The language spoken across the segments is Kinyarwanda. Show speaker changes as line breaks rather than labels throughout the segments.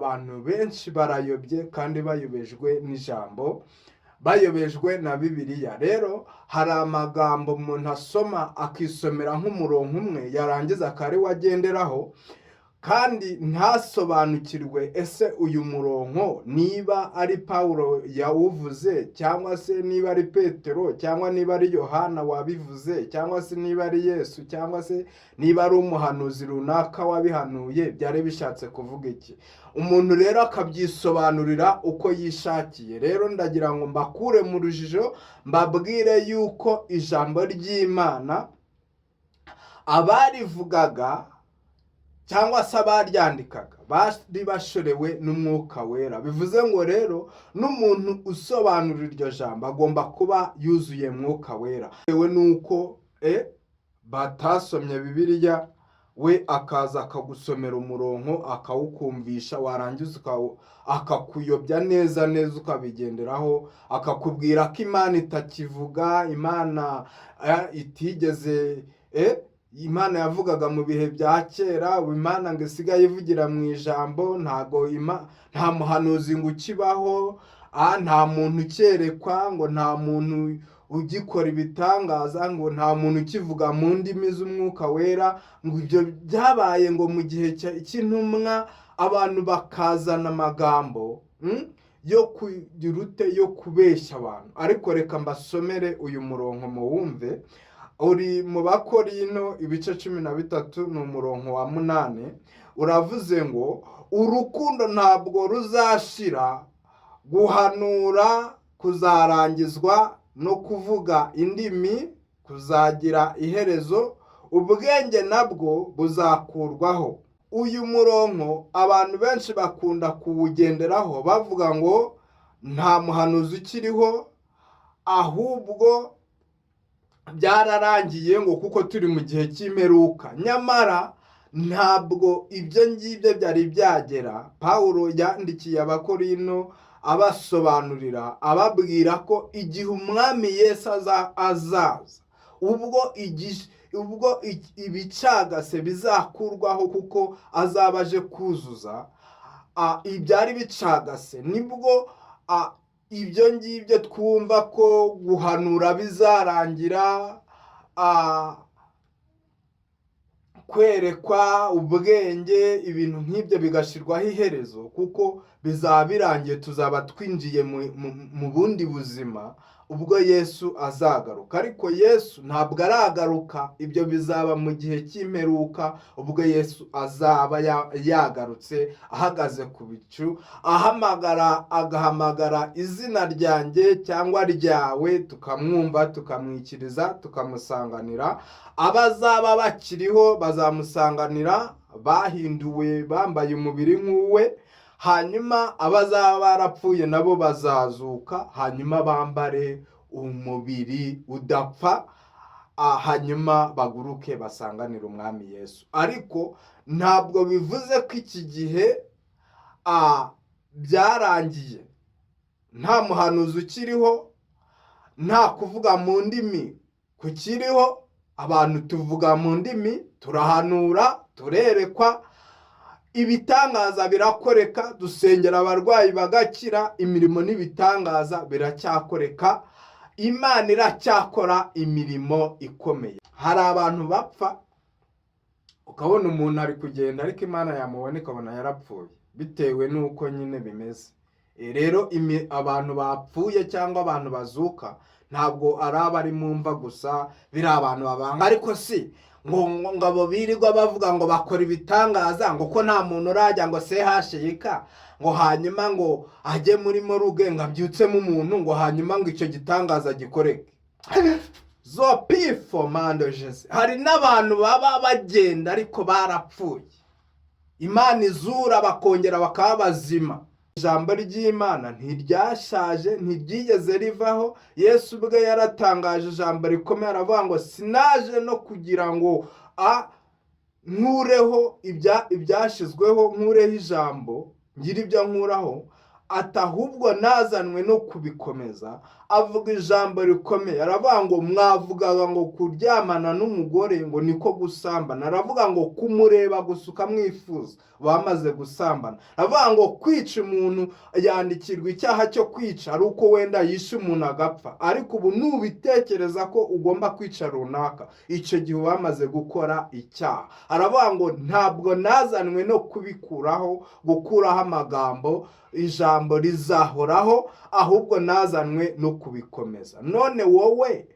Abantu benshi barayobye kandi bayobejwe n'ijambo, bayobejwe na Bibiliya. Rero hari amagambo umuntu asoma, akisomera nk'umurongo umwe, yarangiza akaba ari we agenderaho, kandi ntasobanukirwe ese uyu murongo niba ari Pawulo yawuvuze, cyangwa se niba ari Petero, cyangwa niba ari Yohana wabivuze, cyangwa se niba ari Yesu, cyangwa se niba ari umuhanuzi runaka wabihanuye, byari bishatse kuvuga iki? Umuntu rero akabyisobanurira uko yishakiye. Rero ndagira ngo mbakure mu rujijo, mbabwire yuko ijambo ry'Imana abarivugaga cyangwa se abaryandikaga bari bashorewe n'Umwuka Wera. Bivuze ngo rero n'umuntu usobanura iryo jambo agomba kuba yuzuye Mwuka Wera. Bitewe n'uko batasomye Bibiliya, we akaza akagusomera umurongo, akawukumvisha, warangiza akakuyobya neza neza, ukabigenderaho, akakubwira ko Imana itakivuga, Imana itigeze, Imana yavugaga mu bihe bya kera, ubu Imana ngo isigaye ivugira mu ijambo, ntago nta muhanuzi ngo ukibaho, nta muntu ukerekwa, ngo nta muntu ugikora ibitangaza, ngo nta muntu ukivuga mu ndimi z'Umwuka Wera, ngo ibyo byabaye ngo mu gihe cy'intumwa. Abantu bakazana amagambo yo kugira ute? Yo kubeshya abantu. Ariko reka mbasomere uyu murongo muwumve. Uri mu Bakorino ibice 13, ni umurongo wa 8. Uravuze ngo: "Urukundo ntabwo ruzashira, guhanura kuzarangizwa, no kuvuga indimi kuzagira iherezo, ubwenge nabwo buzakurwaho." Uyu murongo abantu benshi bakunda kuwugenderaho bavuga ngo nta muhanuzi ukiriho, ahubwo byararangiye, ngo kuko turi mu gihe cy'imperuka. Nyamara ntabwo ibyo ngibyo byari byagera. Pawulo yandikiye Abakorino abasobanurira, ababwira ko igihe Umwami Yesu azaza, ubwo ibicagase bizakurwaho, kuko azaba aje kuzuza ibyari bicagase, nibwo ibyo ngibyo twumva ko guhanura bizarangira, kwerekwa, ubwenge, ibintu nk'ibyo bigashyirwaho iherezo, kuko bizaba birangiye, tuzaba twinjiye mu bundi buzima ubwo Yesu azagaruka. Ariko Yesu ntabwo aragaruka. Ibyo bizaba mu gihe cy'imperuka, ubwo Yesu azaba yagarutse, ahagaze ku bicu, ahamagara, agahamagara izina ryanjye cyangwa ryawe, tukamwumva, tukamwikiriza, tukamusanganira. Abazaba bakiriho bazamusanganira bahinduwe, bambaye umubiri nk'uwe. Hanyuma abazaba barapfuye nabo bazazuka, hanyuma bambare umubiri udapfa, hanyuma baguruke basanganire Umwami Yesu. Ariko ntabwo bivuze ko iki gihe byarangiye, nta muhanuzi ukiriho, nta kuvuga mu ndimi kukiriho. Abantu tuvuga mu ndimi, turahanura, turerekwa, ibitangaza birakoreka, dusengera abarwayi bagakira, imirimo n'ibitangaza biracyakoreka, Imana iracyakora imirimo ikomeye. Hari abantu bapfa, ukabona umuntu ari kugenda, ariko Imana yamubona ikabona yarapfuye, bitewe n'uko nyine bimeze. Rero abantu bapfuye cyangwa abantu bazuka ntabwo ari abari mu mva gusa, biri abantu babanga. Ariko si ngo abo birirwa bavuga ngo bakora ibitangaza, ngo ko nta muntu urajya ngo CHUK, ngo hanyuma ngo ajye muri morgue, ngo abyutsemo umuntu, ngo hanyuma ngo icyo gitangaza gikoreke zo pifo mando jese. Hari n'abantu baba bagenda ariko barapfuye, Imana izura bakongera bakaba bazima. Ijambo ry'Imana ntiryashaje, ntiryigeze rivaho. Yesu ubwe yaratangaje ijambo rikomeye, aravuga ngo: "Sinaje no kugira ngo nkureho ibyashyizweho, nkureho ijambo, ngire ibyo nkuraho, Ati: "Ahubwo nazanwe no kubikomeza." Avuga ijambo rikomeye, aravuga ngo: "Mwavugaga ngo kuryamana n'umugore ngo niko gusambana." Aravuga ngo kumureba gusa ukamwifuza bamaze gusambana. Aravuga ngo kwica umuntu, yandikirwa icyaha cyo kwica ari uko wenda yishe umuntu agapfa, ariko ubu nubitekereza ko ugomba kwica runaka, icyo gihe bamaze gukora icyaha. Aravuga ngo: "Ntabwo nazanwe no kubikuraho, gukuraho amagambo, ijambo rizahoraho, ahubwo nazanwe no kubikomeza." None wowe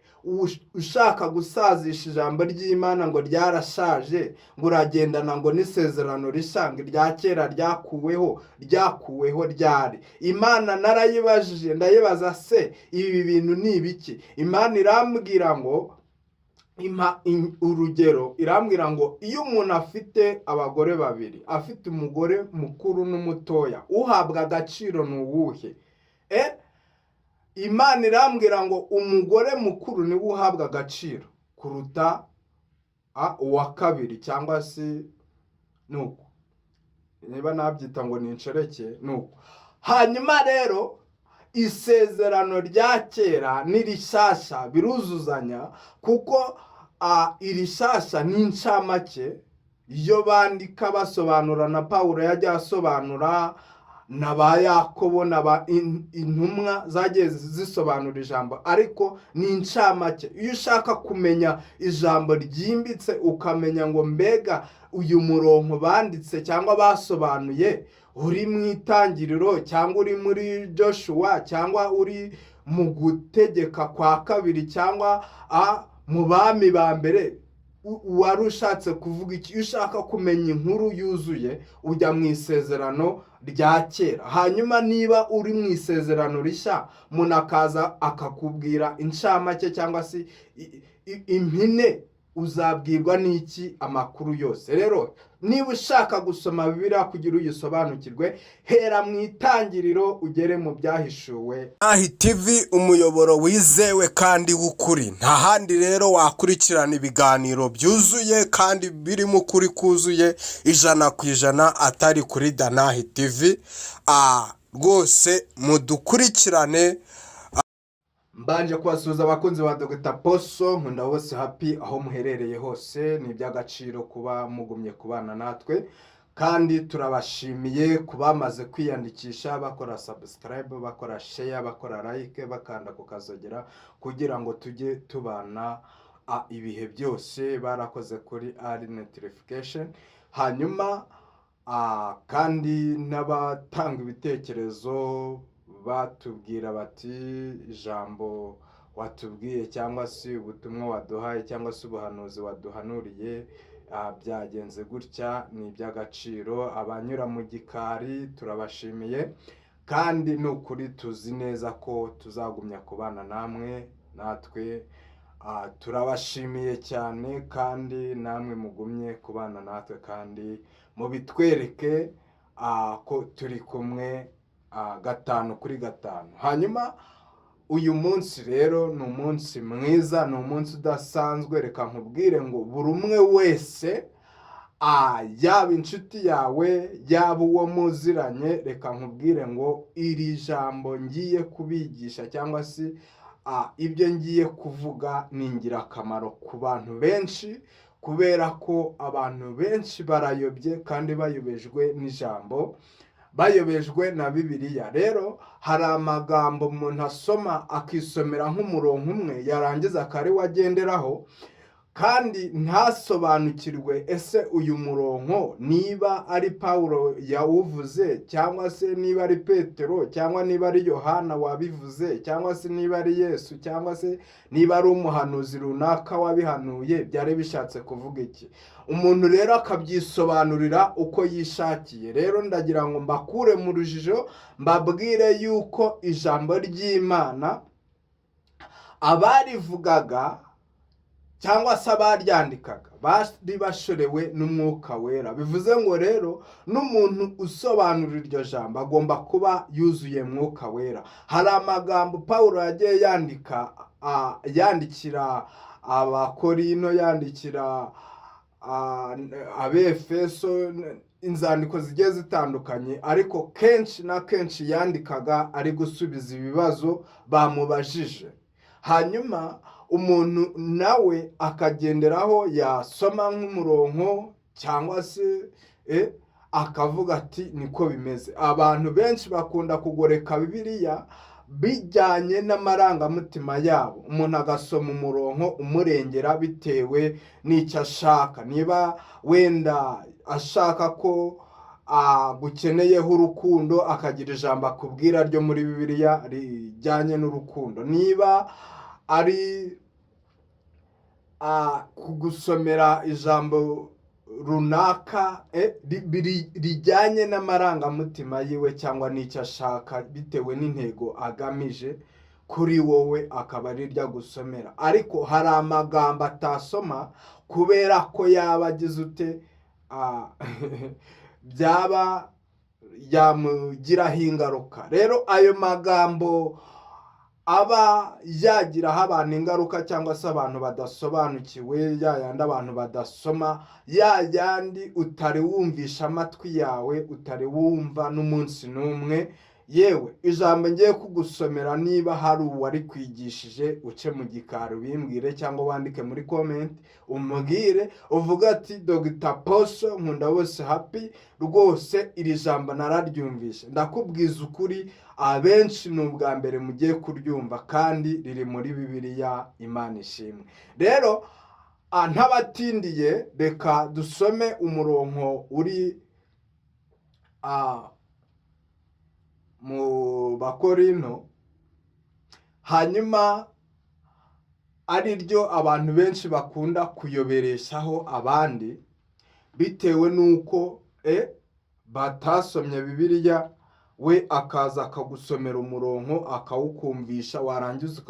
ushaka gusazisha ijambo ry'Imana ngo ryarashaje, ngo uragendana ngo n'isezerano rishya, ngo irya kera ryakuweho, ryakuweho ryari? Imana narayibajije, ndayibaza: "Se ibi bintu ni ibiki?" Imana irambwira ngo, impa urugero, irambwira ngo iyo umuntu afite abagore babiri, afite umugore mukuru n'umutoya, uhabwa agaciro ni uwuhe? Imana irambwira ngo umugore mukuru niwe uhabwa agaciro kuruta uwa kabiri, cyangwa se nuko niba nabyita ngo ni inshoreke, nuko. Hanyuma rero isezerano rya kera n'irishyashya biruzuzanya, kuko irishasha ni incamake. Iyo bandika basobanura, na Pawulo yajya asobanura, na ba Yakobo, na ba intumwa zagiye zisobanura ijambo, ariko ni incamake. Iyo ushaka kumenya ijambo ryimbitse, ukamenya ngo mbega uyu murongo banditse cyangwa basobanuye uri mu Itangiriro, cyangwa uri muri Joshua, cyangwa uri mu Gutegeka kwa Kabiri, cyangwa mu Bami ba Mbere, wari ushatse kuvuga iki? Iyo ushaka kumenya inkuru yuzuye, ujya mu Isezerano rya Kera. Hanyuma niba uri mu Isezerano Rishya, umuntu akaza akakubwira incamake cyangwa se impine, uzabwirwa n'iki amakuru yose? Rero niba ushaka gusoma Bibiliya kugira uyisobanukirwe, hera mu Itangiriro ugere mu Byahishuwe.
Ahi TV, umuyoboro wizewe kandi w'ukuri. Nta handi rero wakurikirana ibiganiro byuzuye kandi birimo ukuri kuzuye 100% atari kuri Danahi TV. Rwose mudukurikirane.
Mbanje kubasuhuza, abakunzi ba Dr Poso nkunda bose happy, aho muherereye hose. Ni iby'agaciro kuba mugumye kubana natwe, kandi turabashimiye ku bamaze kwiyandikisha, bakora subscribe, bakora share, bakora like, bakanda ku kazogera kugira ngo tujye tubana ibihe byose. Barakoze kuri all notification. Hanyuma kandi n'abatanga ibitekerezo batubwira bati: "Ijambo watubwiye, cyangwa se ubutumwa waduhaye, cyangwa se ubuhanuzi waduhanuriye, byagenze gutya", ni iby'agaciro. Abanyura mu gikari turabashimiye, kandi ni ukuri tuzi neza ko tuzagumya kubana namwe. Natwe turabashimiye cyane, kandi namwe mugumye kubana natwe, kandi mubitwereke ko turi kumwe gatanu kuri gatanu. Hanyuma uyu munsi rero ni umunsi mwiza, ni umunsi udasanzwe. Reka nkubwire ngo buri umwe wese, yaba inshuti yawe, yaba uwo muziranye, reka nkubwire ngo iri jambo ngiye kubigisha cyangwa se ibyo ngiye kuvuga ni ingirakamaro ku bantu benshi, kubera ko abantu benshi barayobye kandi bayobejwe n'ijambo, bayobejwe na Bibiliya. Rero hari amagambo umuntu asoma, akisomera nk'umurongo umwe, yarangiza akaba we agenderaho, kandi ntasobanukirwe ese uyu murongo niba ari Pawulo yawuvuze, cyangwa se niba ari Petero, cyangwa niba ari Yohana wabivuze, cyangwa se niba ari Yesu, cyangwa se niba ari umuhanuzi runaka wabihanuye, byari bishatse kuvuga iki? Umuntu rero akabyisobanurira uko yishakiye. Rero ndagira ngo mbakure mu rujijo, mbabwire yuko ijambo ry'Imana abarivugaga cyangwa se abaryandikaga bari bashorewe n'Umwuka Wera. Bivuze ngo rero n'umuntu usobanura iryo jambo agomba kuba yuzuye Mwuka Wera. Hari amagambo Paul yagiye yandika, yandikira Abakorino, yandikira Abefeso. inzandiko zigiye zitandukanye, ariko kenshi na kenshi yandikaga ari gusubiza ibibazo bamubajije, hanyuma umuntu nawe akagenderaho, yasoma nk'umurongo cyangwa se akavuga ati: "Niko bimeze." Abantu benshi bakunda kugoreka Bibiliya bijyanye n'amarangamutima yabo. Umuntu agasoma umurongo umurengera bitewe n'icyo ashaka. Niba wenda ashaka ko agukeneyeho urukundo, akagira ijambo akubwira ryo muri Bibiliya rijyanye n'urukundo. Niba ari kugusomera ijambo runaka rijyanye n'amarangamutima yiwe cyangwa n'icyo ashaka, bitewe n'intego agamije kuri wowe, akaba ari ryo agusomera. Ariko hari amagambo atasoma kubera ko yaba agize ute, byaba yamugiraho ingaruka. Rero ayo magambo aba yagiraho abantu ingaruka, cyangwa se abantu badasobanukiwe, ya yandi abantu badasoma, ya yandi utari wumvisha amatwi yawe, utari wumva n'umunsi n'umwe. Yewe, ijambo ngiye kugusomera, niba hari uwarikwigishije, uce mu gikari ubimbwire cyangwa wandike muri comment umbwire, uvuge ati: "Dogita Poso Nkunda Bose Happy, rwose iri jambo nararyumvishe." Ndakubwiza ukuri, abenshi ni ubwa mbere mugiye kuryumva kandi riri muri Bibiliya. Imana ishimwe. Rero ntabatindiye, reka dusome umurongo uri mu Bakorinto, hanyuma ari ryo abantu benshi bakunda kuyobereshaho abandi bitewe n'uko batasomye Bibiliya. We akaza akagusomera umurongo, akawukumvisha, warangiza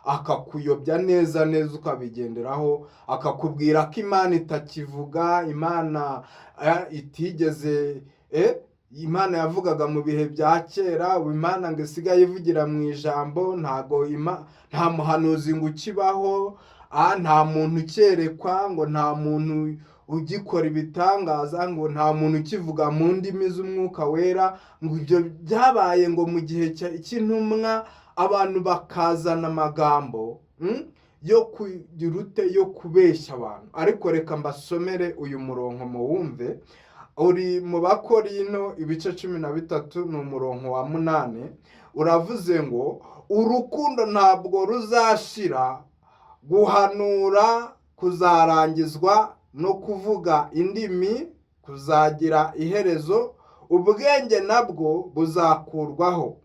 akakuyobya neza neza, ukabigenderaho, akakubwira ko Imana itakivuga, Imana itigeze, Imana yavugaga mu bihe bya kera, ubu Imana ngo isigaye ivugira mu ijambo, ntago nta muhanuzi ngo ukibaho, nta muntu ukerekwa, ngo nta muntu ugikora ibitangaza, ngo nta muntu ukivuga mu ndimi z'Umwuka Wera, ngo ibyo byabaye ngo mu gihe cy'intumwa. Abantu bakazana amagambo yo kugira ute, yo kubeshya abantu. Ariko reka mbasomere uyu murongo muwumve. Uri mu Bakorino ibice 13, ni umurongo wa 8. Uravuze ngo: "Urukundo ntabwo ruzashira, guhanura kuzarangizwa, no kuvuga indimi kuzagira iherezo, ubwenge nabwo buzakurwaho."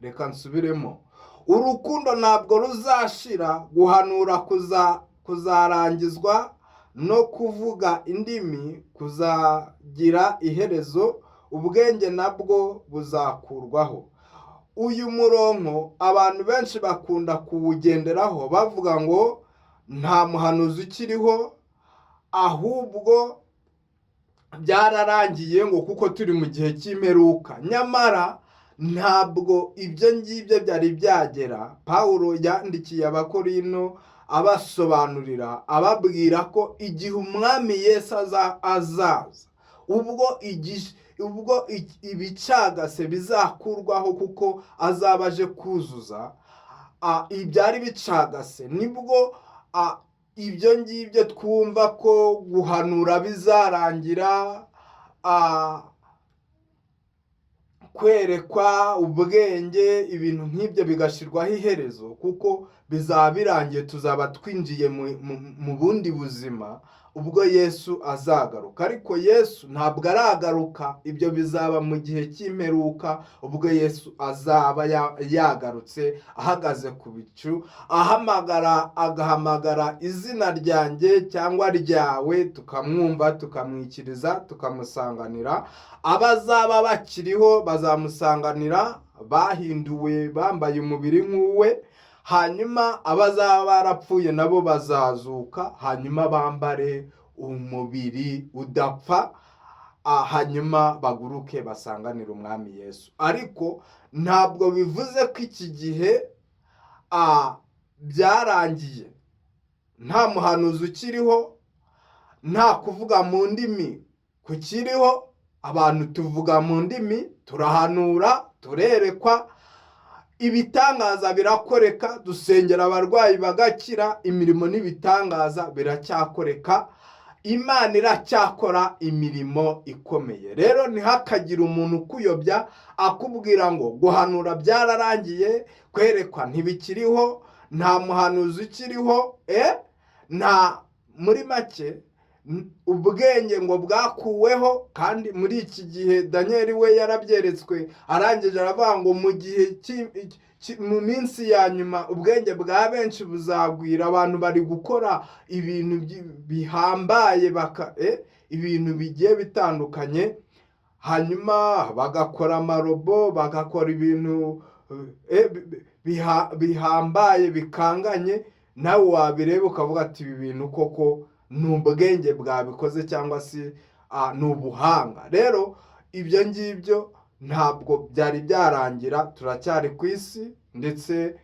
Reka nsubiremo: "Urukundo ntabwo ruzashira, guhanura kuzarangizwa, no kuvuga indimi kuzagira iherezo, ubwenge nabwo buzakurwaho." Uyu murongo abantu benshi bakunda kuwugenderaho bavuga ngo nta muhanuzi ukiriho, ahubwo byararangiye, ngo kuko turi mu gihe cy'imperuka. Nyamara ntabwo ibyo ngibyo byari byagera. Pawulo yandikiye Abakorino abasobanurira, ababwira ko igihe Umwami Yesu azaza, ubwo ibicagase bizakurwaho, kuko azaba aje kuzuza ibyari bicagase, nibwo ibyo ngibyo twumva ko guhanura bizarangira, kwerekwa, ubwenge, ibintu nk'ibyo bigashyirwaho iherezo, kuko bizaba birangiye, tuzaba twinjiye mu bundi buzima ubwo Yesu azagaruka. Ariko Yesu ntabwo aragaruka. Ibyo bizaba mu gihe cy'imperuka, ubwo Yesu azaba yagarutse, ahagaze ku bicu, ahamagara, agahamagara izina ryanjye cyangwa ryawe, tukamwumva, tukamwikiriza, tukamusanganira. Abazaba bakiriho bazamusanganira bahinduwe, bambaye umubiri nk'uwe. Hanyuma abazaba barapfuye nabo bazazuka, hanyuma bambare umubiri udapfa, hanyuma baguruke basanganire Umwami Yesu. Ariko ntabwo bivuze ko iki gihe byarangiye, nta muhanuzi ukiriho, nta kuvuga mu ndimi. Kukiriho abantu tuvuga mu ndimi, turahanura, turerekwa, ibitangaza birakoreka, dusengera abarwayi bagakira, imirimo n'ibitangaza biracyakoreka, Imana iracyakora imirimo ikomeye. Rero ntihakagire umuntu ukuyobya akubwira ngo guhanura byararangiye, kwerekwa ntibikiriho, nta muhanuzi ukiriho, nta, muri make ubwenge ngo bwakuweho. Kandi muri iki gihe Daniel we yarabyeretswe, arangije aravuga ngo mu gihe mu minsi ya nyuma ubwenge bwa benshi buzagwira. Abantu bari gukora ibintu bihambaye, baka ibintu bigiye bitandukanye, hanyuma bagakora amarobo, bagakora ibintu bihambaye bikanganye, nawe wabireba ukavuga ati: "Ibi bintu koko ni ubwenge bwabikoze cyangwa se ni ubuhanga?" Rero ibyo ngibyo ntabwo byari byarangira, turacyari ku isi, ndetse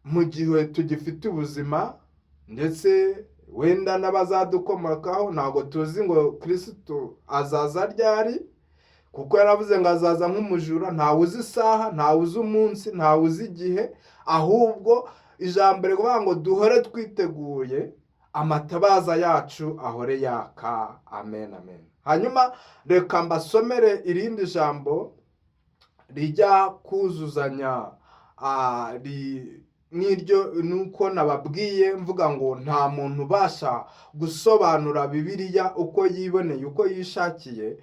mu gihe tugifite ubuzima, ndetse wenda n'abazadukomokaho, ntabwo tuzi ngo Kirisitu azaza ryari, kuko yaravuze ngo azaza nk'umujura. Ntawe uzi isaha, ntawe uzi umunsi, ntawe uzi igihe. Ahubwo ijambo rivuga ngo duhore twiteguye, amatabaza yacu ahore yaka. Amen, amen. Hanyuma reka mbasomere irindi jambo rijya kuzuzanya n'iryo nuko nababwiye mvuga ngo nta muntu ubasha gusobanura Bibiliya uko yiboneye, uko yishakiye,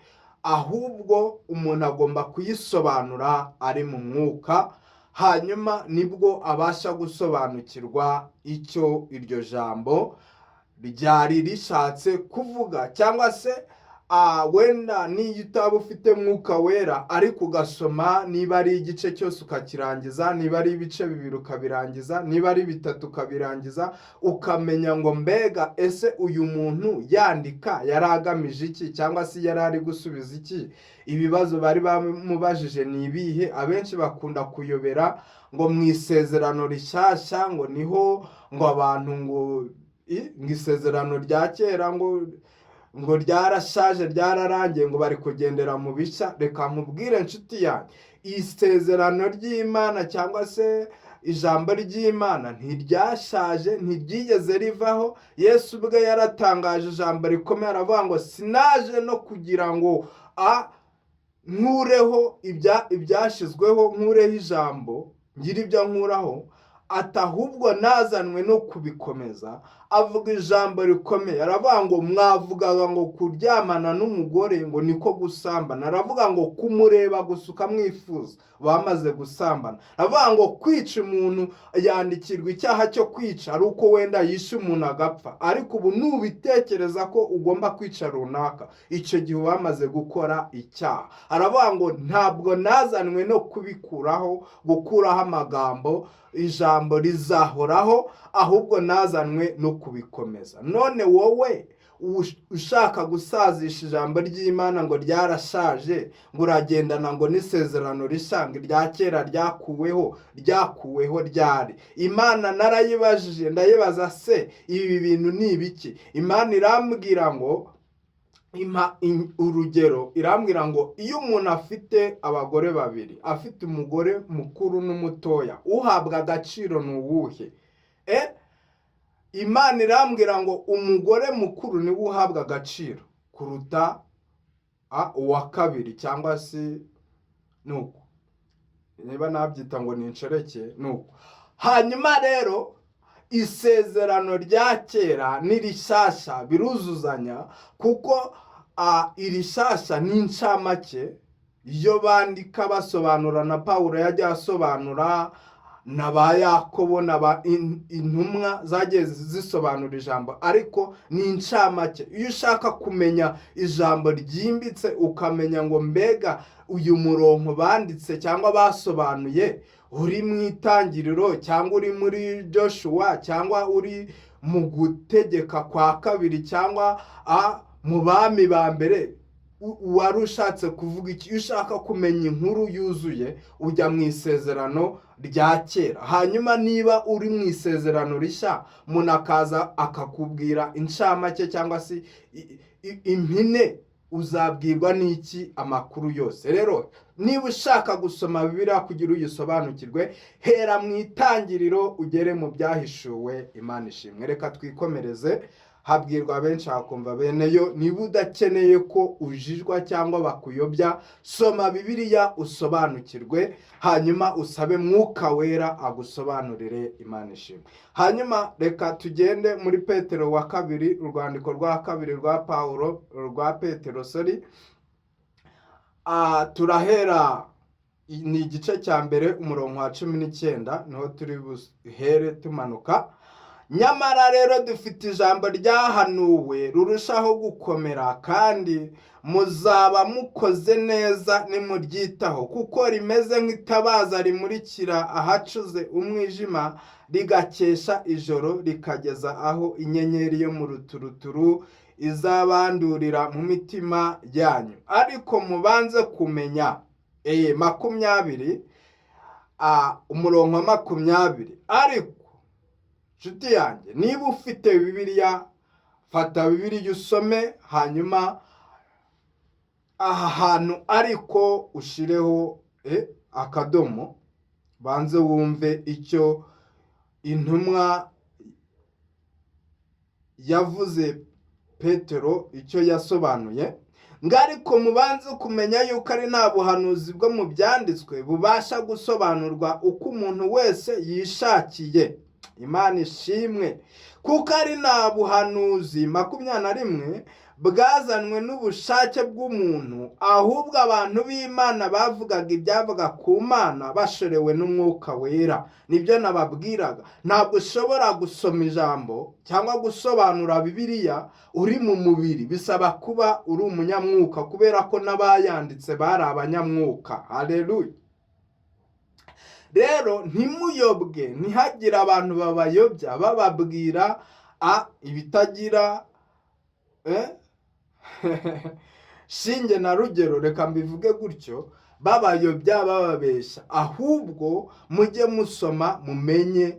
ahubwo umuntu agomba kuyisobanura ari mu mwuka, hanyuma nibwo abasha gusobanukirwa icyo iryo jambo ryari rishatse kuvuga. Cyangwa se wenda niyo utaba ufite Mwuka Wera, ariko ugasoma, niba ari igice cyose ukakirangiza, niba ari ibice bibiri ukabirangiza, niba ari bitatu ukabirangiza, ukamenya ngo: "Mbega ese uyu muntu yandika yari agamije iki, cyangwa se yari ari gusubiza iki? Ibibazo bari bamubajije ni ibihe?" Abenshi bakunda kuyobera ngo mu Isezerano Rishyashya ngo niho ngo abantu ngo Isezerano rya kera ngo ryarashaje, ryararangiye, ngo bari kugendera mu bishya. Reka nkubwire, nshuti yanjye, isezerano ry'Imana cyangwa se ijambo ry'Imana ntiryashaje, ntiryigeze rivaho. Yesu ubwe yaratangaje ijambo rikomeye, aravuga ngo: "Sinaje no kugira ngo nkureho ibyashyizweho, nkureho ijambo, ngire ibyo nkuraho," ati: "ahubwo nazanwe no kubikomeza." Avuga ijambo rikomeye, aravuga ngo: "Mwavugaga ngo kuryamana n'umugore ngo niko gusambana." Aravuga ngo: "Kumureba gusa ukamwifuza, bamaze gusambana." Aravuga ngo kwica umuntu, yandikirwa icyaha cyo kwica ari uko wenda yishe umuntu agapfa, ariko ubu nubitekereza ko ugomba kwica runaka, icyo gihe bamaze gukora icyaha. Aravuga ngo: "Ntabwo nazanwe no kubikuraho, gukuraho amagambo, ijambo rizahoraho, ahubwo nazanwe no kubikomeza." None wowe ushaka gusazisha ijambo ry'Imana ngo ryarashaje, ngo uragendana ngo n'Isezerano Rishya, ngo irya kera ryakuweho, ryakuweho ryari? Imana narayibajije, ndayibaza: "Se ibi bintu ni ibiki?" Imana irambwira ngo, impa urugero, irambwira ngo iyo umuntu afite abagore babiri, afite umugore mukuru n'umutoya, uhabwa agaciro ni uwuhe? Imana irambwira ngo umugore mukuru niwe uhabwa agaciro kuruta uwa kabiri, cyangwa se nuko niba nabyita ngo ni inshoreke, nuko. Hanyuma rero Isezerano rya kera n'irishyashya biruzuzanya, kuko irishyashya ni incamake. Iyo bandika basobanura, na Pawulo yagiye asobanura, na ba Yakobo, na ba intumwa zagiye zisobanura ijambo, ariko ni incamake. Iyo ushaka kumenya ijambo ryimbitse, ukamenya ngo: "Mbega uyu murongo banditse cyangwa basobanuye uri mu Itangiriro, cyangwa uri muri Joshua, cyangwa uri mu Gutegeka kwa Kabiri, cyangwa mu Bami ba Mbere?" Wari ushatse kuvuga iki? Iyo ushaka kumenya inkuru yuzuye, ujya mu Isezerano Rya Kera. Hanyuma niba uri mu Isezerano Rishya, umuntu akaza akakubwira incamake cyangwa se impine, uzabwirwa n'iki amakuru yose? Rero niba ushaka gusoma Bibiliya kugira uyisobanukirwe, hera mu Itangiriro ugere mu Byahishuwe. Imana ishimwe. Reka twikomereze. Habwirwa benshi, hakumva beneyo. Niba udakeneye ko ujijwa cyangwa bakuyobya, soma Bibiliya usobanukirwe, hanyuma usabe Mwuka Wera agusobanurire. Imana ishimwe. Hanyuma reka tugende muri Petero wa Kabiri, urwandiko rwa kabiri rwa Pawulo, rwa Petero, sorry. Turahera, ni igice cya mbere, umurongo wa 19, niho turi buhere tumanuka. Nyamara rero dufite ijambo ryahanuwe rurushaho gukomera, kandi muzaba mukoze neza nimuryitaho, kuko rimeze nk'itabaza rimurikira ahacuze umwijima, rigakesha ijoro, rikageza aho inyenyeri yo mu ruturuturu izabandurira mu mitima yanyu. Ariko mubanze kumenya, 20, umurongo wa 20. Ariko nshuti yanjye, niba ufite Bibiliya, fata Bibiliya usome, hanyuma aha hantu ariko ushireho akadomo, banze wumve icyo intumwa yavuze, Petero, icyo yasobanuye ngo: "Ariko mubanze kumenya yuko ari nta buhanuzi bwo mu byanditswe bubasha gusobanurwa uko umuntu wese yishakiye." Imana ishimwe. "Kuko ari nta buhanuzi," 21, "bwazanwe n'ubushake bw'umuntu, ahubwo abantu b'Imana bavugaga ibyavuga ku Mana bashorewe n'Umwuka Wera." Nibyo nababwiraga, ntabwo ushobora gusoma ijambo cyangwa gusobanura Bibiliya uri mu mubiri, bisaba kuba uri umunyamwuka, kubera ko n'abayanditse bari abanyamwuka. Haleluya. Rero ntimuyobwe, ntihagire abantu babayobya bababwira ibitagira shinge na rugero, reka mbivuge gutyo, babayobya, bababeshya. Ahubwo mujye musoma mumenye.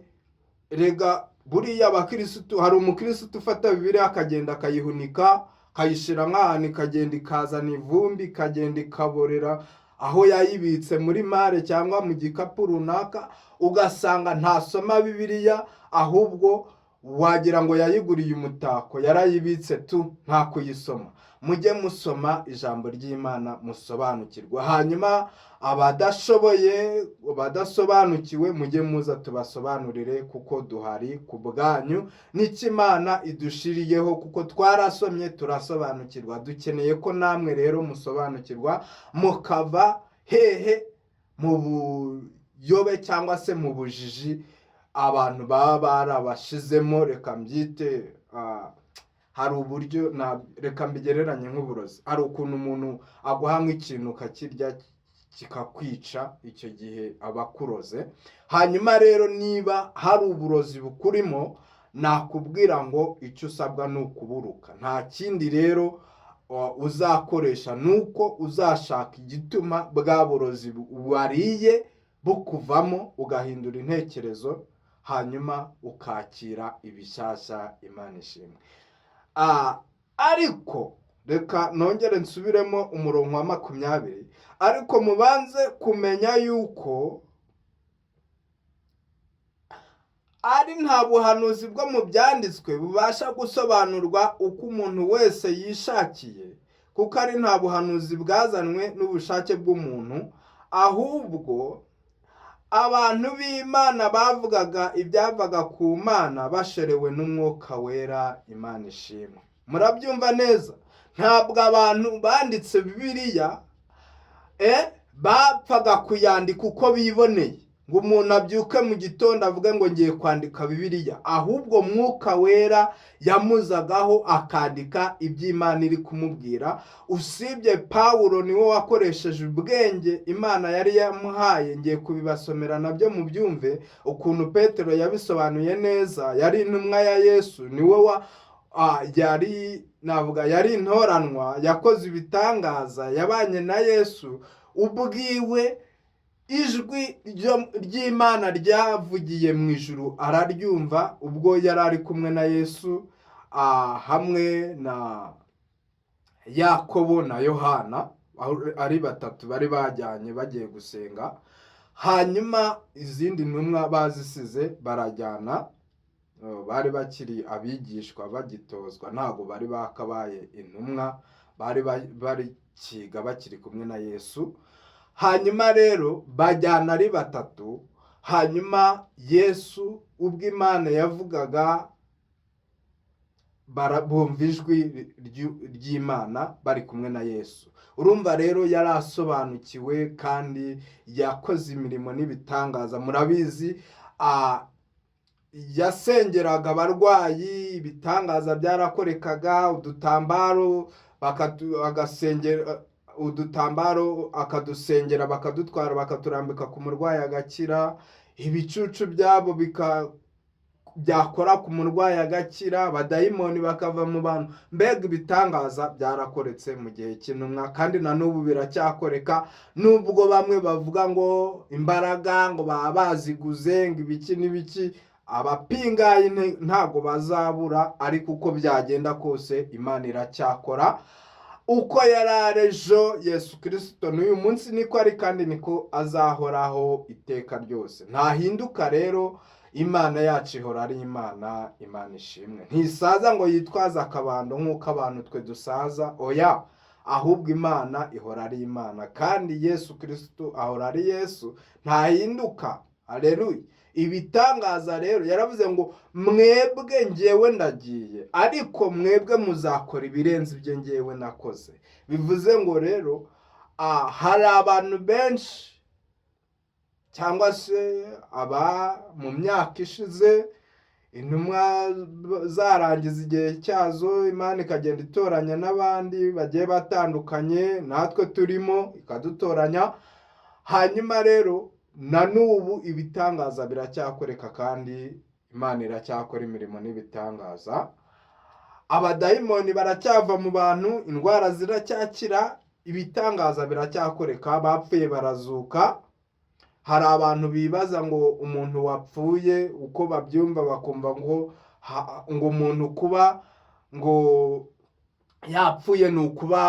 Rega buriya abakirisitu, hari umukirisitu ufata Bibiliya akagenda akayihunika, akayishyira nk'ahantu, ikagenda ikazana ivumbi, ikagenda ikaborera aho yayibitse muri malle cyangwa mu gikapu runaka, ugasanga ntasoma Bibiliya, ahubwo wagira ngo yayiguriye umutako, yarayibitse tu, nta kuyisoma. Mujye musoma ijambo ry'Imana musobanukirwa. Hanyuma abadashoboye, abadasobanukiwe, mujye muza tubasobanurire, kuko duhari ku bwanyu. N'icyo Imana idushiriyeho, kuko twarasomye turasobanukirwa, dukeneye ko namwe rero musobanukirwa, mukava hehe? Mu buyobe cyangwa se mu bujiji abantu baba barabashizemo. Reka mbyite, hari uburyo reka mbigereranye nk'uburozi. Hari ukuntu umuntu aguha nk'ikintu ukakirya kikakwica, icyo gihe aba akuroze. Hanyuma rero niba hari uburozi bukurimo, nakubwira ngo icyo usabwa ni ukuburuka. Nta kindi rero uzakoresha, ni uko uzashaka igituma bwa burozi wariye bukuvamo, ugahindura intekerezo, hanyuma ukakira ibishyashya. Imana ishimwe. Ariko reka nongere nsubiremo umurongo wa 20. "Ariko mubanze kumenya yuko ari nta buhanuzi bwo mu byanditswe bubasha gusobanurwa uko umuntu wese yishakiye, kuko ari nta buhanuzi bwazanwe n'ubushake bw'umuntu, ahubwo abantu b'Imana bavugaga ibyavaga ku Mana bashorewe n'Umwuka Wera." Imana ishimwe. Murabyumva neza? Ntabwo abantu banditse Bibiliya bapfaga kuyandika uko biboneye, ngo umuntu abyuke mu gitondo avuge ngo ngiye kwandika Bibiliya. Ahubwo Mwuka Wera yamuzagaho akandika iby'Imana iri kumubwira. Usibye Pawulo, niwe wakoresheje ubwenge Imana yari yamuhaye. Ngiye kubibasomera nabyo mubyumve ukuntu Petero yabisobanuye neza. Yari intumwa ya Yesu, niwe wa yari, navuga, yari intoranwa, yakoze ibitangaza, yabanye na Yesu ubwiwe. Ijwi ry'Imana ryavugiye mu ijuru araryumva ubwo yari ari kumwe na Yesu hamwe na Yakobo na Yohana, aho ari batatu bari bajyanye bagiye gusenga. Hanyuma izindi ntumwa bazisize barajyana. Bari bakiri abigishwa, bagitozwa, ntabwo bari bakabaye intumwa, bari bakiga, bakiri kumwe na Yesu. Hanyuma rero bajyana ari batatu. Hanyuma Yesu, ubwo Imana yavugaga, bumva ijwi ry'Imana bari kumwe na Yesu. Urumva rero yari asobanukiwe kandi yakoze imirimo n'ibitangaza. Murabizi, yasengeraga abarwayi, ibitangaza byarakorekaga. Udutambaro agasengera udutambaro, akadusengera, bakadutwara, bakaturambika ku murwayi agakira. Ibicucu byabo byakora ku murwayi agakira, abadayimoni bakava mu bantu. Mbega ibitangaza byarakoretse mu gihe cy'intumwa, kandi na n'ubu biracyakoreka, nubwo bamwe bavuga ngo imbaraga ngo baba baziguze, ngo ibiki n'ibiki. Abapingayi ntabwo bazabura, ariko uko byagenda kose Imana iracyakora. Uko yari ari ejo, Yesu Kirisito n'uyu munsi niko ari, kandi niko azahoraho iteka ryose. Ntahinduka rero. Imana yacu ihora ari Imana. Imana ishimwe, ntisaza ngo yitwaze akabando nk'uko abantu twe dusaza. Oya, ahubwo Imana ihora ari Imana, kandi Yesu Kirisito ahora ari Yesu, ntahinduka. Aleluya! Ibitangaza rero, yaravuze ngo: "Mwebwe, ngewe ndagiye, ariko mwebwe muzakora ibirenze ibyo ngewe nakoze." Bivuze ngo rero hari abantu benshi, cyangwa se aba mu myaka ishize, intumwa zarangiza igihe cyazo, Imana ikagenda itoranya n'abandi bagiye batandukanye, natwe turimo, ikadutoranya. Hanyuma rero na n'ubu ibitangaza biracyakoreka, kandi Imana iracyakora imirimo n'ibitangaza. Abadayimoni baracyava mu bantu, indwara ziracyakira, ibitangaza biracyakoreka, bapfuye barazuka. Hari abantu bibaza ngo umuntu wapfuye, uko babyumva bakumva ngo umuntu kuba ngo yapfuye ni ukuba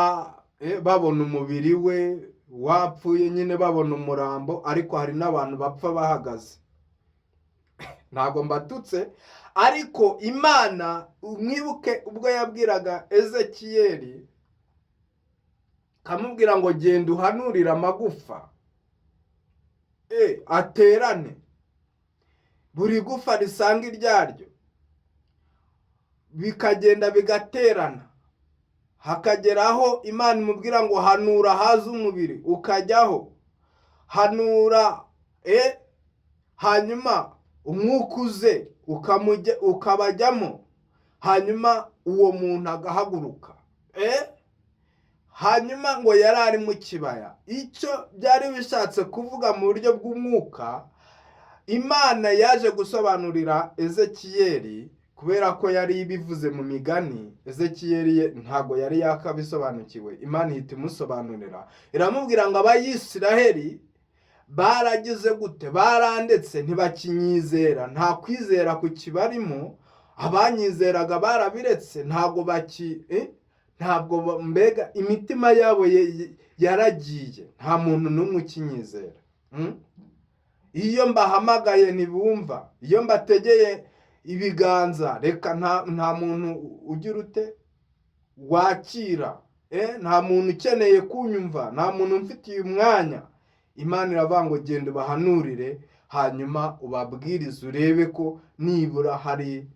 babona umubiri we wapfuye nyine, babona umurambo. Ariko hari n'abantu bapfa bahagaze. Ntabwo mbatutse, ariko Imana, mwibuke ubwo yabwiraga Ezekiyeli, kamubwira ngo: "Genda uhanurire amagufa aterane, buri gufa risanga iryaryo." Bikagenda bigaterana, hakageraho Imana imubwira ngo: "Hanura haze umubiri ukajyaho, hanura hanyuma umwuka uze ukabajyamo, hanyuma uwo muntu agahaguruka." Hanyuma ngo yari ari mu kibaya. Icyo byari bishatse kuvuga mu buryo bw'umwuka, Imana yaje gusobanurira Ezekiyeli, kubera ko yari ibivuze mu migani, Ezekiyeli ntabwo yari yakabisobanukiwe. Imana ihita imusobanurira, iramubwira ngo: "Abayisiraheli baragize gute? Barandetse, ntibakinyizera, nta kwizera kukibarimo. Abanyizeraga barabiretse, ntabwo baki ntabwo mbega imitima yabo yaragiye, nta muntu n'umwe ukinyizera. Iyo mbahamagaye ntibumva, iyo mbategeye ibiganza, reka, nta muntu ugira ute wakira, nta muntu ukeneye kunyumva, nta muntu umfitiye umwanya." Imana iravuga ngo: "Genda ubahanurire, hanyuma ubabwirize, urebe ko nibura hari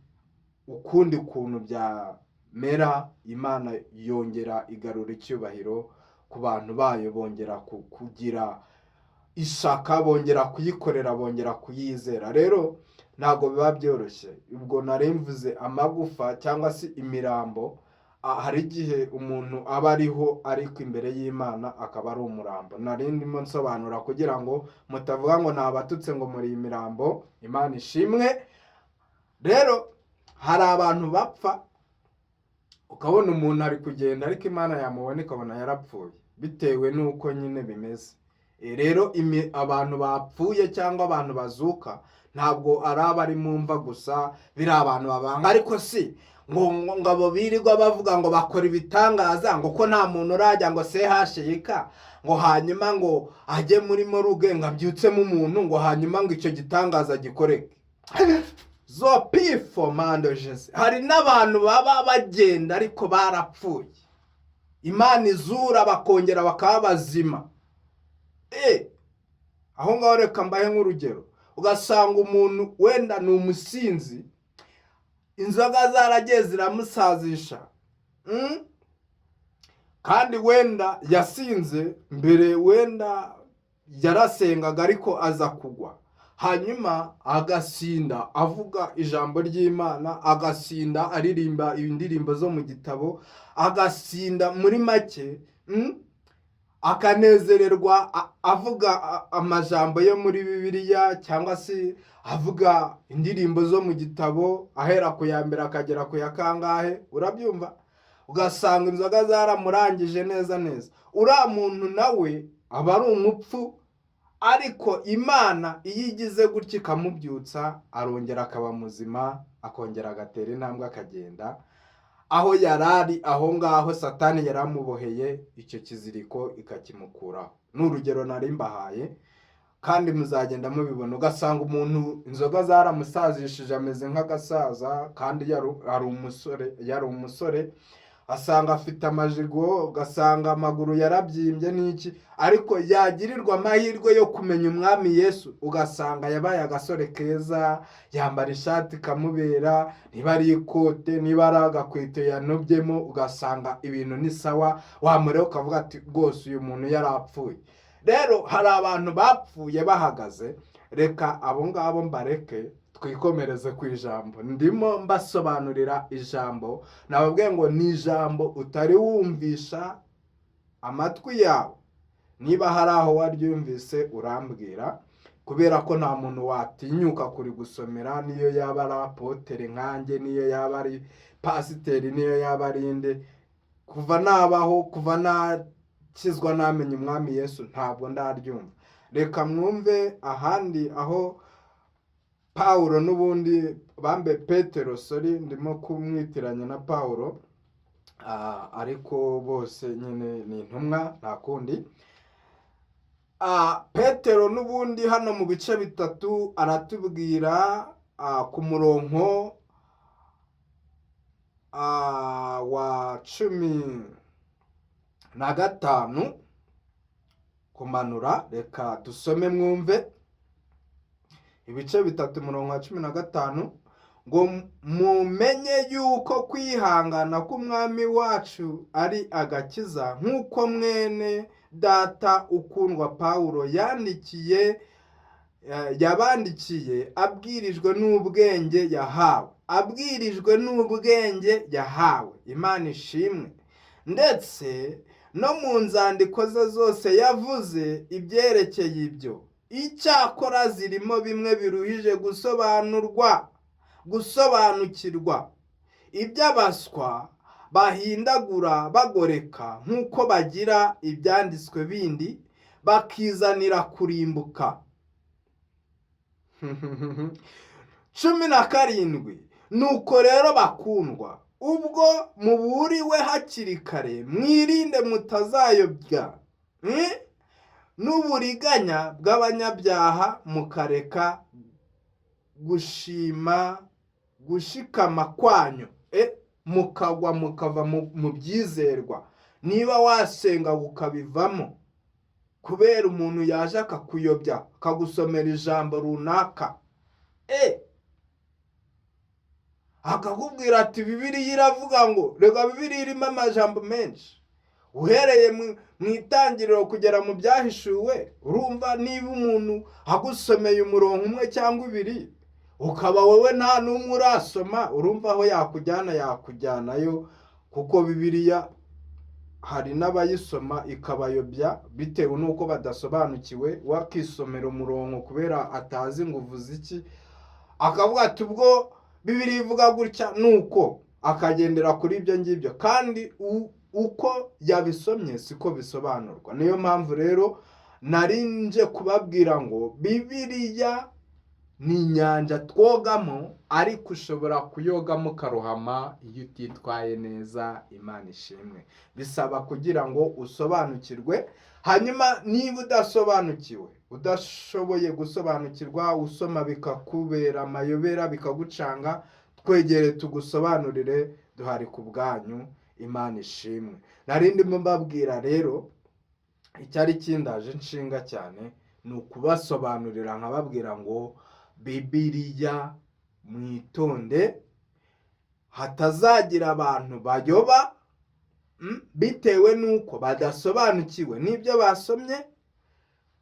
ukundi kuntu byamera." Imana yongera igarura icyubahiro ku bantu bayo, bongera kugira ishaka, bongera kuyikorera, bongera kuyizera. Rero ntabwo biba byoroshye. Ubwo nari mvuze amagufa cyangwa se imirambo. Hari igihe umuntu aba ariho, ariko imbere y'Imana akaba ari umurambo. Nari ndimo nsobanura kugira ngo mutavuga ngo nabatutse, ngo muri iyi mirambo. Imana ishimwe. Rero hari abantu bapfa. Ukabona umuntu ari kugenda, ariko Imana yamubona ikabona yarapfuye, bitewe n'uko nyine bimeze. Rero abantu bapfuye cyangwa abantu bazuka ntabwo ari abari mu mva gusa, biri abantu babanga. Ariko si ngo abo birirwa bavuga ngo bakora ibitangaza, ngo ko nta muntu urajya ngo CHUK, ngo hanyuma ngo ajye muri morgue, ngo abyutsemo umuntu, ngo hanyuma ngo icyo gitangaza gikoreke zo pifo mando jese. Hari n'abantu baba bagenda ariko barapfuye, Imana izura bakongera bakaba bazima. Aho ngaho reka mbahe nk'urugero. Ugasanga umuntu wenda ni umusinzi, inzoga zaragiye ziramusazisha. Kandi wenda yasinze mbere, wenda yarasengaga ariko aza kugwa, hanyuma agasinda avuga ijambo ry'Imana, agasinda aririmba indirimbo zo mu gitabo, agasinda muri make, akanezererwa avuga amajambo yo muri Bibiliya cyangwa se avuga indirimbo zo mu gitabo, ahera ku ya mbere akagera ku ya kangahe, urabyumva? Ugasanga inzoga zaramurangije neza neza. Uriya muntu nawe aba ari umupfu, ariko Imana iyo igize gutya ikamubyutsa, arongera akaba muzima, akongera agatera intambwe akagenda aho yari ari. Aho ngaho Satani yaramuboheye icyo kiziriko ikakimukuraho. Ni urugero nari mbahaye kandi muzagenda mubibona. Ugasanga umuntu inzoga zaramusazishije, ameze nk'agasaza kandi yari umusore, yari umusore, asanga afite amajigo, ugasanga amaguru yarabyimbye n'iki, ariko yagirirwa amahirwe yo kumenya Umwami Yesu, ugasanga yabaye agasore keza, yambara ishati ikamubera, niba ari ikote, niba ari agakweto yanobyemo, ugasanga ibintu ni sawa. Wamureba ukavuga ati: "Rwose uyu muntu yarapfuye." Rero hari abantu bapfuye bahagaze. Reka abo ngabo mbareke, twikomereze ku ijambo. Ndimo mbasobanurira ijambo, nababwiye ngo ni ijambo utari wumvisha amatwi yawe. Niba hari aho waryumvise urambwira, kubera ko nta muntu watinyuka kurigusomera, niyo yaba ari apôtre nkanjye, niyo yaba ari pasiteri, niyo yaba ari inde. Kuva nabaho, kuva nakizwa, namenya Umwami Yesu, ntabwo ndaryumva. Reka mwumve ahandi aho Pawulo n'ubundi bambe, Petero, sorry, ndimo kumwitiranya na Pawulo, ariko bose nyine ni intumwa, nta kundi. Petero n'ubundi hano mu bice 3 aratubwira ku murongo wa 15 kumanura. Reka dusome mwumve. Ibice 3, umurongo wa 15, ngo: "Mumenye yuko kwihangana k'Umwami wacu ari agakiza, nk'uko mwene data ukundwa Pawulo yandikiye, yabandikiye abwirijwe n'ubwenge yahawe, abwirijwe n'ubwenge yahawe." Imana ishimwe. "Ndetse no mu nzandiko ze zose yavuze ibyerekeye ibyo. Icyakora zirimo bimwe biruhije gusobanurwa, gusobanukirwa, iby'abaswa bahindagura bagoreka nk'uko bagira ibyanditswe bindi, bakizanira kurimbuka." 17: "Nuko rero bakundwa, ubwo muburiwe hakiri kare, mwirinde mutazayobya n'uburiganya bw'abanyabyaha, mukareka gushima gushikama kwanyu, mukagwa mukava mu byizerwa." Niba wasenga ukabivamo kubera umuntu yaje akakuyobya, akagusomera ijambo runaka, akakubwira ati: "Bibiliya iravuga ngo." Reka, Bibiliya irimo amajambo menshi uhereye mu Itangiriro kugera mu Byahishuwe. Urumva niba umuntu agusomeye umurongo umwe cyangwa ibiri, ukaba wowe nta n'umwe urasoma, urumva aho yakujyana? Yakujyanayo, kuko Bibiliya hari n'abayisoma ikabayobya bitewe n'uko badasobanukiwe. Wakisomera umurongo kubera atazi ngo uvuze iki, akavuga ati: "Ubwo Bibiliya ivuga gutya," nuko Akagendera kuri ibyo ngibyo, kandi uko yabisomye siko bisobanurwa. Niyo mpamvu rero nari nje kubabwira ngo Bibiliya ni inyanja twogamo, ariko ushobora kuyogamo ukarohama iyo utitwaye neza. Imana ishimwe. Bisaba kugira ngo usobanukirwe. Hanyuma niba udasobanukiwe, udashoboye gusobanukirwa, usoma bikakubera amayobera, bikagucanga, twegere tugusobanurire, duhari ku bwanyu. Imana ishimwe. Nari ndimo mbabwira rero, icyari kindaje nshinga cyane ni ukubasobanurira, nkababwira ngo Bibiliya mwitonde, hatazagira abantu bayoba bitewe n'uko badasobanukiwe n'ibyo basomye,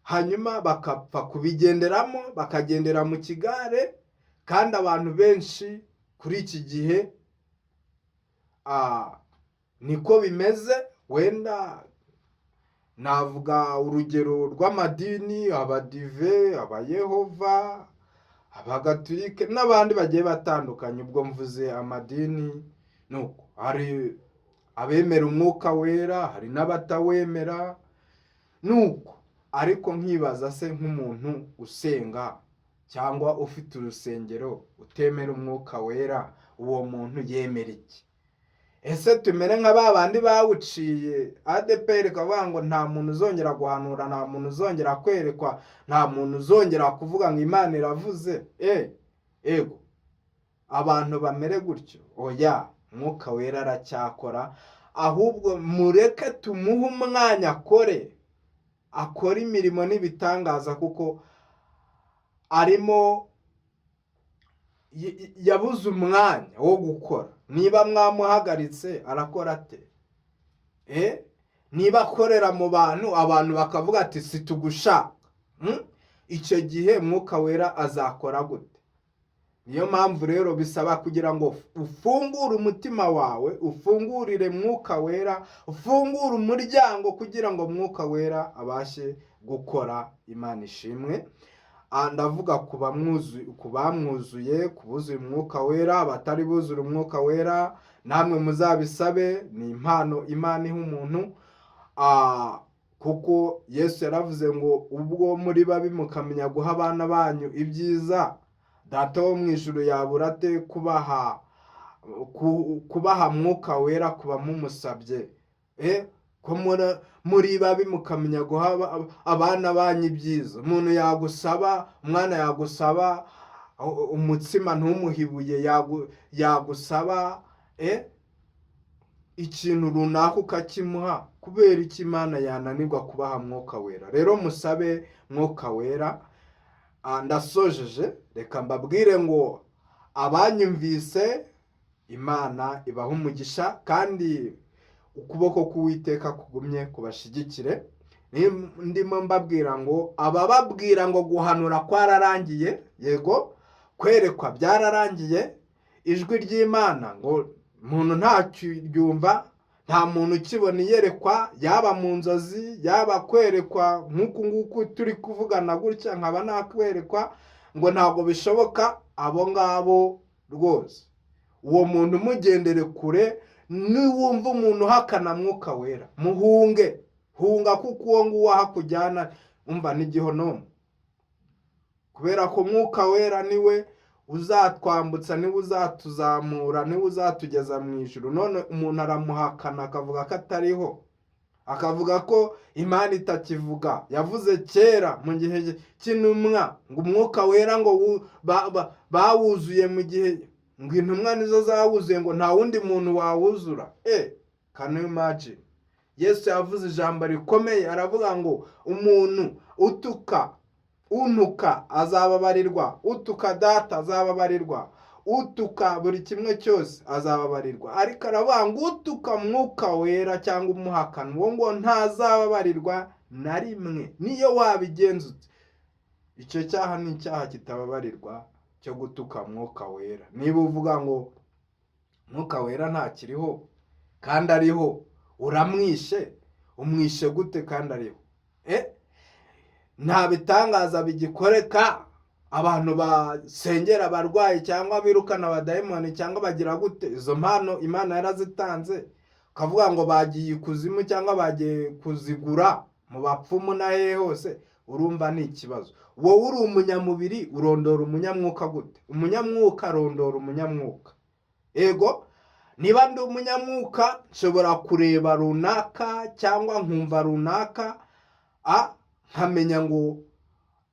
hanyuma bakapfa kubigenderamo, bakagendera mu kigare. Kandi abantu benshi kuri iki gihe niko bimeze. Wenda navuga urugero rw'amadini: Abadive, Abayehova, Abagatulike n'abandi bagiye batandukanye. Ubwo mvuze amadini, nuko hari abemera Umwuka Wera, hari n'abatawemera, nuko ariko nkibaza se, nk'umuntu usenga cyangwa ufite urusengero utemera Umwuka Wera, uwo muntu yemera iki? Ese tumere nka ba bandi bawuciye, ADEPR ikavuga ngo nta muntu uzongera guhanura, nta muntu uzongera kwerekwa, nta muntu uzongera kuvuga ngo Imana iravuze? Ego, abantu bamere gutyo? Oya, Mwuka Wera aracyakora. Ahubwo mureke tumuhe umwanya akore, akore imirimo n'ibitangaza, kuko arimo yabuze umwanya wo gukora. Niba mwamuhagaritse, arakora ate? Niba akorera mu bantu, abantu bakavuga ati "Situgushaka," icyo gihe Mwuka Wera azakora gute? Niyo mpamvu rero bisaba kugira ngo ufungure umutima wawe, ufungurire Mwuka Wera, ufungure umuryango kugira ngo Mwuka Wera abashe gukora. Imana ishimwe. Ndavuga ku bamwuzuye, ku buzuye Umwuka Wera. Abatari buzura Umwuka Wera, namwe muzabisabe, ni impano Imana iha umuntu. Kuko Yesu yaravuze ngo ubwo muri babi mukamenya guha abana banyu ibyiza, Data wo mu ijuru yabura ate kubaha Mwuka Wera kuba mumusabye? Ko muri babi mukamenya guha abana banyu ibyiza. Umuntu yagusaba, umwana yagusaba umutsima ntumuhe ibuye, yagusaba ikintu runaka ukakimuha, kubera iki Imana yananirwa kubaha Mwuka Wera? Rero musabe Mwuka Wera. Ndasojeje, reka mbabwire ngo abanyumvise, Imana ibaha umugisha, kandi ukuboko k'Uwiteka kugumye kubashyigikire. Ndimo mbabwira ngo abababwira ngo guhanura kwararangiye, yego, kwerekwa byararangiye, ijwi ry'Imana ngo umuntu ntakiryumva, nta muntu ukibona iyerekwa, yaba mu nzozi, yaba kwerekwa nk'uku nguku turi kuvugana gutya nkaba nakwerekwa, ngo ntabwo bishoboka, abo ngabo rwose uwo muntu umugendere kure. Niwumva umuntu uhakana Mwuka Wera, muhunge, hunga, kuko uwo nguwo aho akujyana umva n'igihonomo, kubera ko Mwuka Wera niwe uzatwambutsa, niwe uzatuzamura, niwe uzatugeza mu ijuru. None umuntu aramuhakana, akavuga ko atariho, akavuga ko Imana itakivuga, yavuze kera mu gihe cy'intumwa, ngo Umwuka Wera ngo bawuzuye mu gihe ngo intumwa nizo zawuzuye, ngo nta wundi muntu wawuzura. Can you imagine? Yesu yavuze ijambo rikomeye, aravuga ngo umuntu utuka, untuka azababarirwa, utuka Data azababarirwa, utuka buri kimwe cyose azababarirwa, ariko aravuga ngo utuka Mwuka Wera cyangwa umuhakana, uwo ngo ntazababarirwa na rimwe, niyo wabigenza ute. Icyo cyaha ni icyaha kitababarirwa cyo gutuka Mwuka Wera. Niba uvuga ngo Mwuka Wera ntakiriho kandi ariho, uramwishe. Umwishe gute kandi ariho? Nta bitangaza bigikoreka, Abantu basengera abarwayi cyangwa birukana abadayimoni cyangwa bagira gute, izo mpano Imana yarazitanze, ukavuga ngo bagiye ikuzimu cyangwa bagiye kuzigura mu bapfumu na hehe hose, urumva ni ikibazo. Wowe uri umunyamubiri, urondora umunyamwuka gute? Umunyamwuka arondora umunyamwuka. Ego, niba ndi umunyamwuka nshobora kureba runaka cyangwa nkumva runaka, nkamenya ngo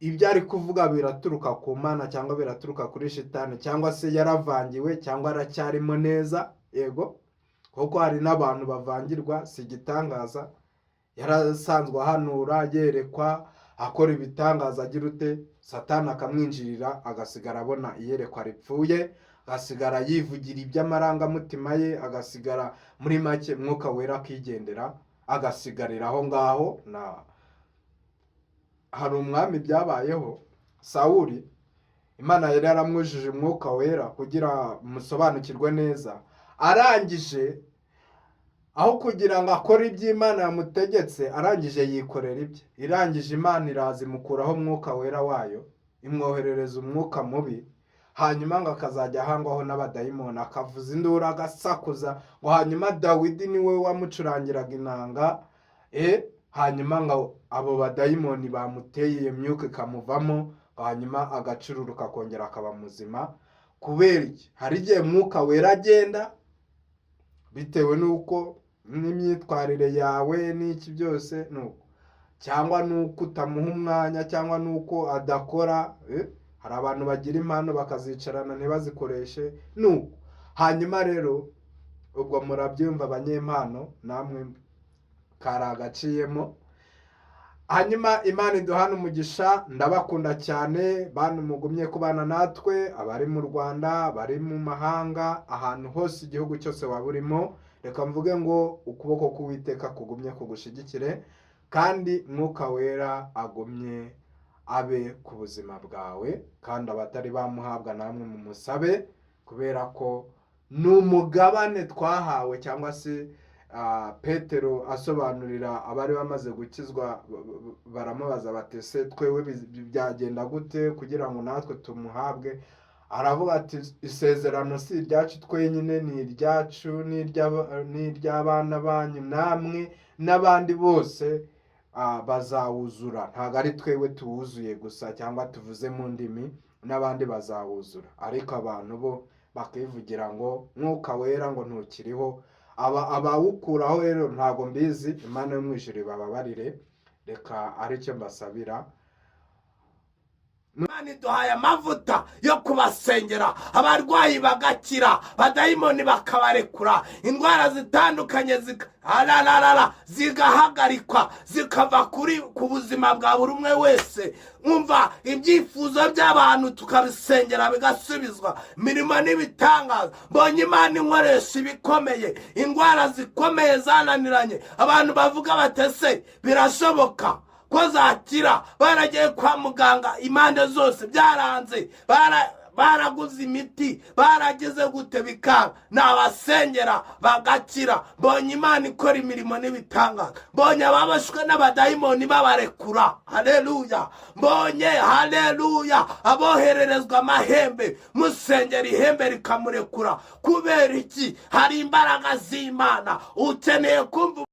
ibyo ari kuvuga biraturuka ku Mana cyangwa biraturuka kuri shitani, cyangwa se yaravangiwe cyangwa aracyarimo neza. Yego, kuko hari n'abantu bavangirwa, si igitangaza. Yarasanzwe ahanura, yerekwa, akora ibitangaza, agira ute, Satani akamwinjirira, agasigara abona iyerekwa ripfuye, agasigara yivugira iby'amarangamutima ye, agasigara muri make Mwuka Wera akigendera, agasigarira aho ngaho. Na hari umwami byabayeho, Sawuri. Imana yari yaramwujuje Umwuka Wera kugira musobanukirwe neza. Arangije, aho kugira ngo akore ibyo Imana yamutegetse, arangije yikorera ibye. Irangije Imana iraza imukuraho Umwuka Wera wayo, imwoherereza umwuka mubi, hanyuma ngo akazajya ahangwaho n'abadayimoni, akavuza induru, agasakuza ngo hanyuma Dawidi niwe wamucurangiraga inanga. Hanyuma ngo abo badayimoni bamuteye iyo myuka ikamuvamo, hanyuma agacururuka, akongera akaba muzima. Kubera iki? Hari igihe Mwuka Wera agenda bitewe n'uko n'imyitwarire yawe n'iki byose nuko, cyangwa n'uko utamuha umwanya, cyangwa n'uko adakora. Hari abantu bagira impano bakazicarana ntibazikoreshe nuko. Hanyuma rero ubwo murabyumva, abanyempano namwe kari agaciyemo. Hanyuma Imana iduhana umugisha. Ndabakunda cyane, bantu mugumye kubana natwe, abari mu Rwanda, abari mu mahanga, ahantu hose, igihugu cyose waba urimo. Reka mvuge ngo ukuboko k'Uwiteka kugumye kugushyigikire, kandi Mwuka Wera agumye abe ku buzima bwawe. Kandi abatari bamuhabwa namwe mumusabe, kubera ko ni umugabane twahawe. Cyangwa se Petero asobanurira abari bamaze gukizwa, baramubaza bati: "Ese twewe byagenda gute kugira ngo natwe tumuhabwe?" Aravuga ati: "Isezerano si iryacu twenyine, ni iryacu n'iry'abana banyu namwe n'abandi bose bazawuzura." Ntabwo ari twewe tuwuzuye gusa cyangwa tuvuze mu ndimi, n'abandi bazawuzura. Ariko abantu bo bakivugira ngo Mwuka Wera ngo ntukiriho. Aba abawukuraho rero ntabwo mbizi. Imana yo mu ijuru ibababarire. Reka aricyo mbasabira.
Imana iduhaye amavuta yo kubasengera, abarwayi bagakira, badayimoni bakabarekura, indwara zitandukanye arararara zigahagarikwa, zikava kuri ku buzima bwa buri umwe wese. Umva, ibyifuzo by'abantu tukabisengera bigasubizwa, imirimo n'ibitangaza. Mbonye Imana inkoresha ibikomeye, indwara zikomeye zananiranye, abantu bavuga batese birashoboka ko zakira, baragiye kwa muganga impande zose byaranze, baraguze imiti, baragize gute, bikanga. Nabasengera bagakira. Mbonye Imana ikora imirimo n'ibitangaza. Mbonye ababoshywe n'abadayimoni babarekura. Haleluya! Mbonye, haleluya, abohererezwa amahembe, musengera ihembe rikamurekura. Kubera iki? Hari imbaraga z'Imana. Ukeneye kumva.